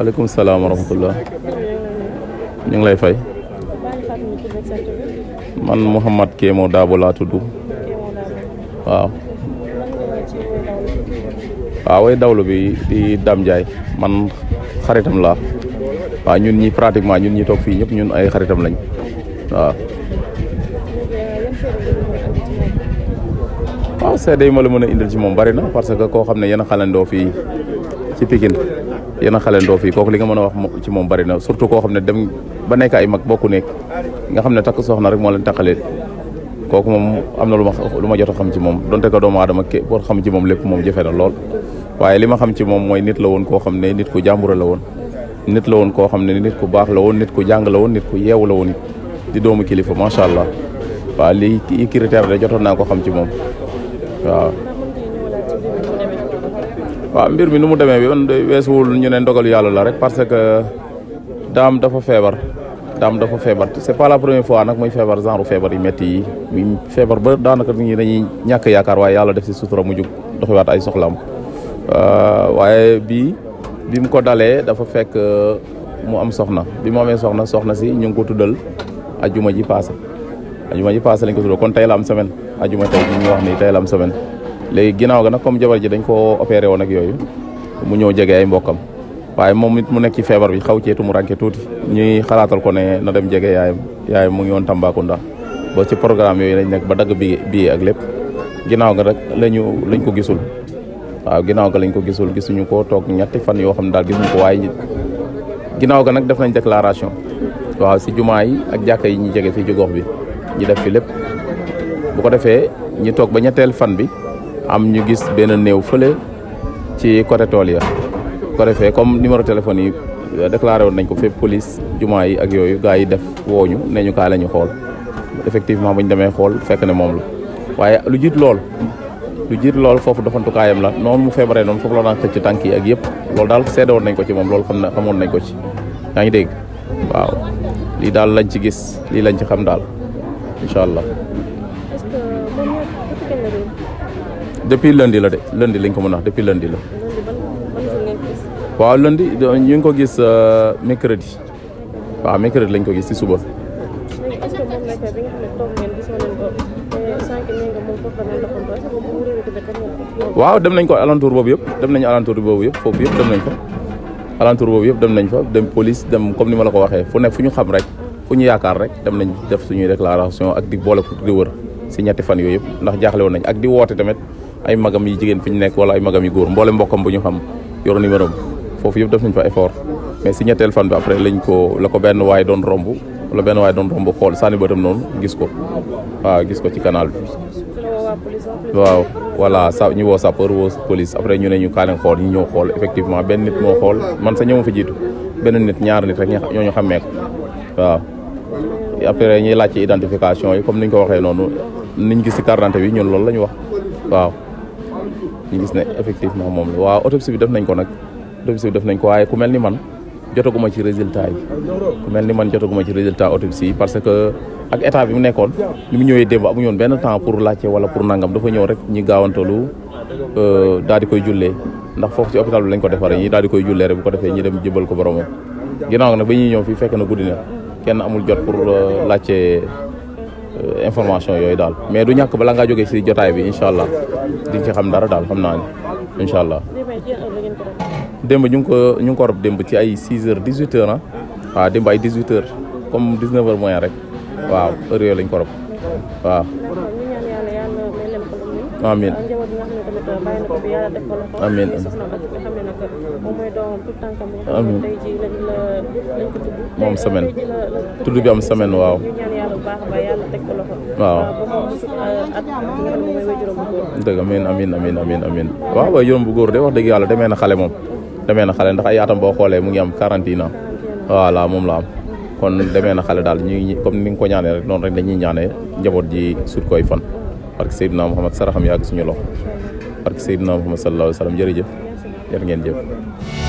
waaleykum salaam wa rahmatullah. ñu ngi lay fay. man Mouhamad Kémo Dabo laa tudd. waaw. waaw way dawlu bi di Dame Ndiaye man xaritam laa. waaw ñun ñi pratiquement ñun ñi toog fii ñëpp ñun ay xaritam lañ waaw. waaw seede yi ma la mën a indil ci moom bari na parce que koo xam ne yéen a xalandoo fii ci Pikine yéen a xalandoo fii kooku li nga mën a wax ci moom bari na surtout koo xam ne dem ba nekk ay mag bokku nekk nga xam ne takk soxna rek moo leen takkalee kooku moom am na lu ma jot a xam ci moom donte ko doomu aadama pour xam ci moom lépp moom jafe na lool. waaye li ma xam ci moom mooy nit la woon koo xam ne nit ku jàmbura la woon nit la woon koo xam ne nit ku baax la woon nit ku jàng la woon nit ku yeewu la woon di doomu kilifa macha allah waaw lii critère de jotoon naa ko xam ci moom waaw. waaw mbir mi nu mu demee bi man weesuwul ñu ne ndogalu yàlla la rek parce que daam dafa feebar c'est pas la première fois nag muy feebar genre feebar yu métti yi muy feebar ba daanaka nit ñi dañuy ñàkk yaakaar waaye yàlla def si sutura mu jug doxiwaat ay soxlaam waaye bi mu ko dalee dafa fekk mu am soxna bi mu amee soxna si ñu ngi ko tuddal ajuma ji passé lañ ko tuddal kon tey la am semaine ajuma tey bi ñuy wax ni tey la am semaine léegi ginnaaw ga nag comme jabar ji dañ ko opéré woon ak yooyu mu ñëw jege ay mbokkam waaye moom it mu nekk ci feebar bi xaw ceetu mu ranke tuuti ñuy xalaatal ko ne na dem jege yaayam mu ngi woon Tambacounda ba ci programme yooyu lañ nekk ba dagg bi ak lépp ginnaaw ga rek lañ ko gisul waaw ginnaaw ga lañ ko gisuñu ko toog ñetti fan yoo xam ne daal gisuñu ko waaye ginnaaw ga nag def nañ déclaration waaw si jumaa yi ak jàkka yi ñu jege fii ci gox bi ñu def fi lépp bu ko defee ñu toog ba ñetteel fan bi am ñu gis benn néew fële ci côté tool ya bu ko defee comme numéro téléphone yi déclaré woon nañ ko fépp police jumaa yi ak yooyu gars yi def wooñu ne ñu kaa la ñu xool effectivement bu ñu demee xool fekk ne moom la waaye lu jiit lool foofu doxantukaayam la noonu mu feebaree noonu foofu la daan xëcc tànk yi ak yëpp loolu daal seede woon nañ ko ci moom loolu xamoon nañ ko ci yaa ngi dégg waaw lii daal lañ ci gis lii lañ ci xam daal incha allah. depuis lundi la de lundi lañ ko mën a wax depuis lundi la. waaw lundi ñu ngi ko gis mercredi waaw mercredi lañ ko gis ci suba. waaw dem nañ ko alentour boobu yëpp foofu yëpp dem nañ fa alentour boobu yëpp dem nañ fa dem police dem comme ni ma la ko waxee fu ne fu ñu xam rek fu ñu yaakaar rek dem nañ def suñuy déclaration ak di boole di wër si ñetti fan yooyu yëpp ndax jaaxle woon nañ ak di woote tamit ay magam yi jigéen fi ñu nekk wala ay magam yi góor mboole mbokkam bu ñu xam yor numéro foofu yëpp def nañ fa effort mais si ñetteel fan bi après la ko benn waay doon romb xool sànni bëtam noonu gis ko ci canal bi waaw voilà ñu woo sapeur woo police après ñu ne ñu kaa leen xool ñu ñëw xool effectivement benn nit moo xool man sa ñëw fa jiitu benn nit ñaar nit rek ñoo ñu xàmmee ko waaw après ñuy laaj ci identification yi comme niñ ko waxee noonu niñ gis ci carte d'identité bi ñun loolu la ñu wax waaw ñu gis ne effectivement moom la waaw autopsie bi def nañ ko waaye ku mel ni man jotaguma ci résultat autopsie yi parce que ak état bi mu nekkoon ni mu ñëwee démb amuñu woon benn temps pour laajte wala pour nangam dafa ñëw rek ñi gaawantalu daal di koy jullee ndax foofu ci hôpital bi lañ ko defaree ñi daal di koy jullee rek bu ko defee ñi dem jëbal ko boromam ginnaaw nag ba ñuy ñëw fii fekk na guddi na kenn amul jot pour laajte information yooyu daal mais du ñàkk bala ngaa jógee si jotaay bi incha allah di ci xam dara daal xam naa ne incha allah. démb ñu ngi ko rob démb ci ay 6h 18h ah waaw démb ay 18h comme 19h moins rek waaw heure yooyu lañ ko rob waaw. amiin amiin amiin moom semaine tudd bi am semaine waaw. waaw. dëgg amiin waaw waaye juróom bu góor de wax dëgg yàlla demee na xale ndax ay atam boo xoolee mu ngi am 40 ans voilà moom la am kon demee na xale daal ñu comme ni nga ko ñaanee rek noonu rek dañuy ñaanee njaboot ji sut koy fan parce que Seydina Muhammad saraxam yàgg suñu loxo parce que Seydina Muhammad sallallahu alayhi wa sallam jërëjëf ngeen jëf